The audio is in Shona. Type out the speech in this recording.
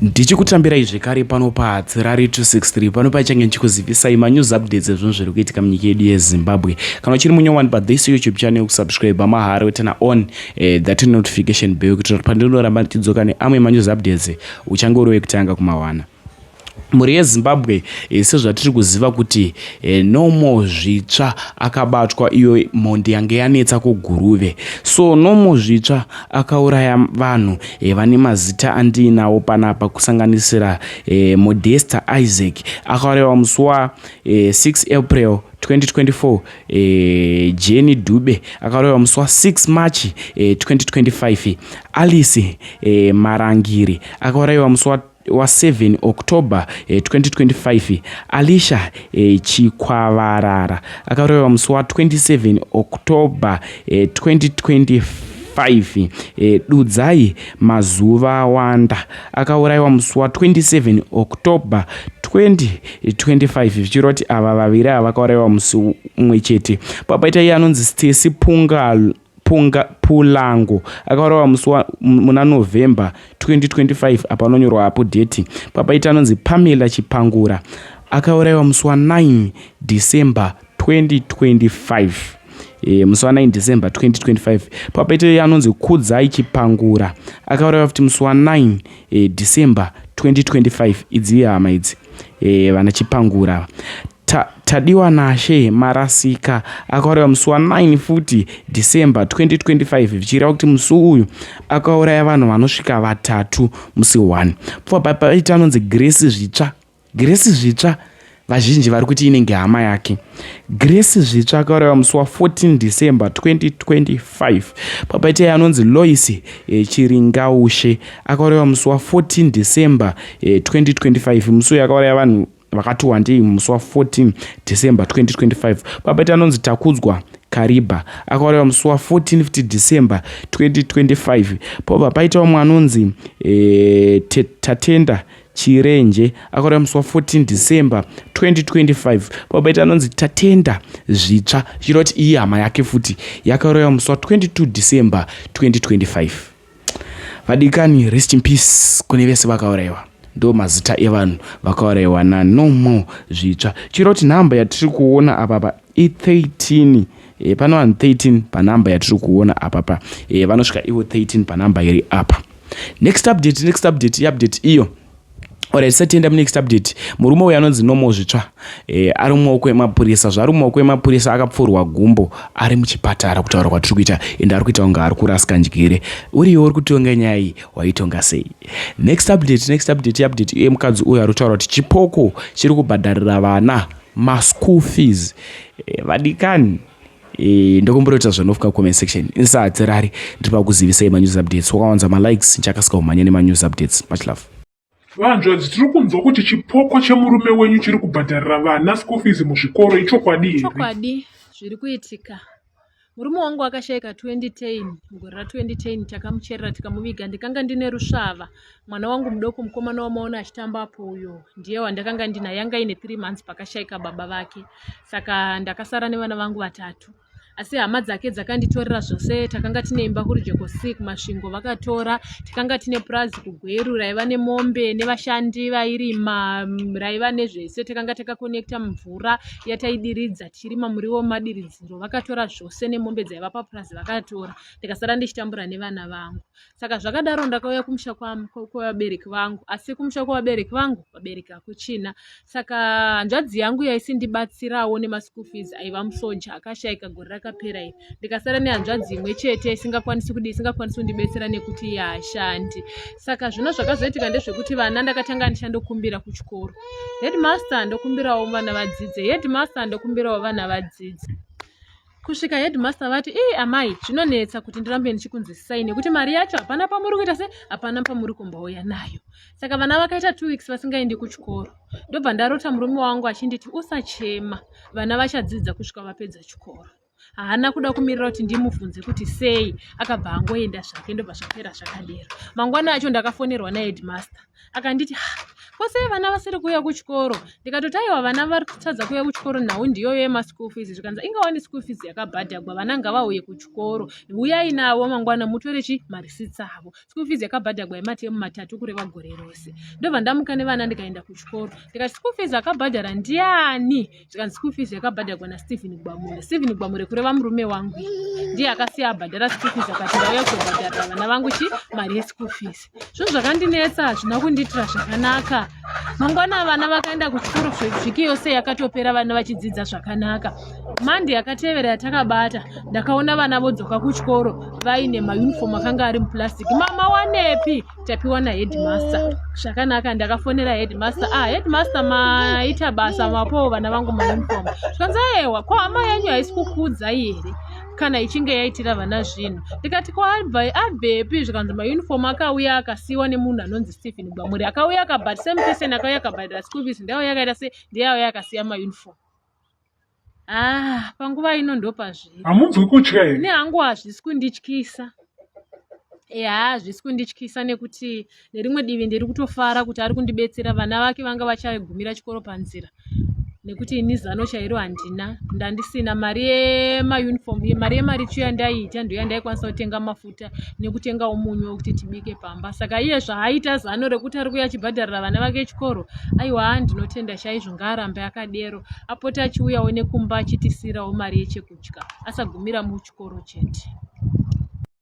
Ndichikutambirai zvekare pano paHatsirari 263 pano pachange ndichikuzivisai manews updates ezvinhu zviri kuitika munyika yedu yeZimbabwe. Kana uchiri munyowani pathis YouTube channel kusubscribe mahara wetana on that notification bell kuitira kuti pandinoramba ndichidzoka neamwe manews updates uchange uri wekutanga kumawana. Mhuri yeZimbabwe sezvatiri kuziva kuti No More Zvitsva akabatwa iyo mhondi yange yanetsa kuGuruve. So No More Zvitsva akauraya vanhu vane mazita andiinawo panapa kusanganisira Modesta Isaac akaurayiwa musi wa 6 April 2024, Jenny Dube akaurayiwa musi wa 6 March 2025, Alice Marangiri akaurayiwa musi wa wa7 October 2025, Alisha Chikwavarara akaurayiwa musi wa27 October 2025, Dudzai Mazuvawanda akaurayiwa musi wa27 October 2025, zvichireva kuti ava vaviri ava vakaurayiwa musi umwe chete. Papaita iye anonzi Stacy Punga Punga Pulango akaurayiwa musi wa muna November 2025 apa anonyorwa apo date. Papaita anonzi Pamela Chipangura akaurayiwa musi wa 9 December 2025. Musi wa 9 December 2025. Papaita anonzi Kudzai Chipangura akaurayiwa futi musi wa 9 December 2025. Idzi hama idzi vana Chipangura. Tadiwa Nashe Marasika akauraya musi wa9 futi December 2025, zvichireva kuti musi uyu akauraya vanhu vanosvika vatatu musi 1. Pfuwa paita anonzi Grace Zvitsva. Grace Zvitsva vazhinji vari kuti inenge hama yake. Grace Zvitsva akaurayiwa musi wa14 December 2025. Papaita anonzi Lois Chiringaushe akaurayiwa musi wa14 December 2025. Musi uyu akauraya vanhu vakati wandei musi wa14 December 2025. Papaita anonzi Takudzwa Kariba akaurayiwa musi wa14 futi December 2025. Pobva paita vamwe anonzi Tatenda Chirenje akaurayiwa musi wa14 December 2025. Papaita anonzi Tatenda Zvitsva, zvichireva kuti iyi hama yake futi yakaurayiwa musi wa22 December 2025. Vadikani, rest in peace kune vese vakaurayiwa. Ndo mazita evanhu vakaurayiwa naNo More Zvitsva. Chireva kuti nhamba yatiri kuona apapa i13. Pano vanhu 13 panhamba yatiri kuona apapa. Vanosvika ivo 13 panhamba iri apa. Next update, next update, update iyo. Alright, tisati tienda munext update, murume uyu anonzi No More Zvitsva ari mumaoko emapurisa. Zvaari mumaoko emapurisa akapfurwa gumbo ari muchipatara kutaura kwatiri kuita, ende ari kuita kunge ari kurasika njere. Uriwo uri kutonga nyaya iyi waitonga sei? Next update, next update, update iye mukadzi uyu ari kutaura kuti chipoko chiri kubhadharira vana maschool fees. Vadikani, ndokumbira kuita zvanofuka comment section. Insahatirari ndiri pakuzivisai manews updates. Wakawanza malikes ndichakasika kumhanya nemanews updates. Much love. Vanzvadzi, tiri kunzwa kuti chipoko chemurume wenyu chiri kubhadharira vana school fees muzvikoro. Ichokwadi here? Chokwadi, zviri kuitika. Murume wangu akashaika 2010, mugore ra2010 takamucherera tikamuviga. Ndikanga ndine rusvava. Mwana wangu mudoko mukomana wamaona achitambapo uyo ndiye wandakanga ndinaye, yanga ine 3 months pakashaika baba vake. Saka ndakasara nevana vangu vatatu. Asi hama dzake dzakanditorera zvose. Takanga tine imba kuRujeko C kuMasvingo vakatora. Takanga tine purazi kuGweru raiva nemombe nevashandi vairima, raiva nezvese. Takanga takakonekta mvura yataidiridza tichirima muriwo mumadiridziro. Vakatora zvose nemombe dzaiva papurazi vakatora. Ndikasara ndichitambura nevana vangu. Saka zvakadaro ndakauya kumusha kwevabereki vangu, asi kumusha kwevabereki vangu vabereki hakuchina. Saka hanzvadzi yangu yaisindibatsirawo nemaschool fees aiva musoja akashaika gore rakapera iri. Ndikasara nehanzvadzi imwe chete isingakwanisi kudii, isingakwanisi kundibetsera nekuti iye haashandi. Saka zvino zvakazoitika ndezvekuti vana ndakatanga ndichandokumbira kuchikoro. Headmaster ndokumbirawo vana vadzidze, headmaster ndokumbirawo vana vadzidze. Kusvika headmaster vati, ii amai, zvinonetsa kuti ndirambe ndichikunzwisisai nekuti mari yacho hapana pamuri kuita se, hapana pamuri kumbouya nayo. Saka vana vakaita 2 weeks vasingaendi kuchikoro. Ndobva ndarota murume wangu achinditi usachema, vana vachadzidza kusvika vapedza chikoro. Haana kuda kumirira kuti ndimubvunze kuti sei, akabva angoenda zvake ndobva zvapera zvakadero. Mangwana acho ndakafonerwa naheadmaster akanditi, ko sei vana vasiri kuuya kuchikoro? Ndikatoti aiwa, vana vari kutadza kuuya kuchikoro, nhau ndiyoyo yemaschool fees. Zvikanzi inga wani school fees yakabhadhagwa, vana ngavauye kuchikoro, uyai navo mangwana mutore chi marisitsi avo. School fees yakabhadhagwa yematemu 3 kureva gore rose. Ndobva ndamuka nevana ndikaenda kuchikoro, ndikati school fees akabhadhara ndiani? Zvikanzi school fees yakabhadhagwa naStephen Gwamure. Stephen Gwamure kureva murume wangu, ndiye akasiya abhadhara school fees, akati ndauya kuzobhadharira vana vangu chi mari yeschool fees. Zvinhu zvakandinetsa, hazvina kundiitira zvakanaka. Mangwana vana vakaenda kuchikoro, vhiki yose yakatopera vana vachidzidza zvakanaka. Mandi yakatevera yatakabata, ndakaona vana vodzoka kuchikoro vaine mauniform akanga ari muplastic. Mama wanepi? Tapiwa naheadmaster. Zvakanaka, ndakafonera headmaster. Ah, headmaster, maita basa, mapowo vana vangu mauniform. Zvikanzi ayewa, ko hama yenyu haisi kukuudzai here kana ichinge yaitira vana zvinhu? Ndikati ko abvepi? Zvikanzi mauniform akauya akasiyiwa nemunhu anonzi Stephen Gwamuri, akauya akabhadhara, same person akauya akabhadhara school fees, ndauya akaita se ndiye auya akasiya mauniform. Ah, panguva ino ndopazviri. Hamunzwi kutya here? Nehangu hazvisi kundityisa. Ya, hazvisi kundityisa nekuti nerimwe divi ndiri kutofara kuti ari kundibetsera. Vana vake vanga vachagumira chikoro panzira nekuti ini zano chairo handina, ndandisina mari yemauniform, mari yemaricho yandaiita ndiyo yandaikwanisa kutenga mafuta nekutengawo munyu wekuti tibike pamba. Saka iye zvaaita zano rekuti ari kuuya achibhadharira vana vake chikoro, aiwa, ndinotenda chaizvo, ngaarambe akadero, apote achiuyawo nekumba achitisirawo mari yechekudya, asagumira muchikoro chete.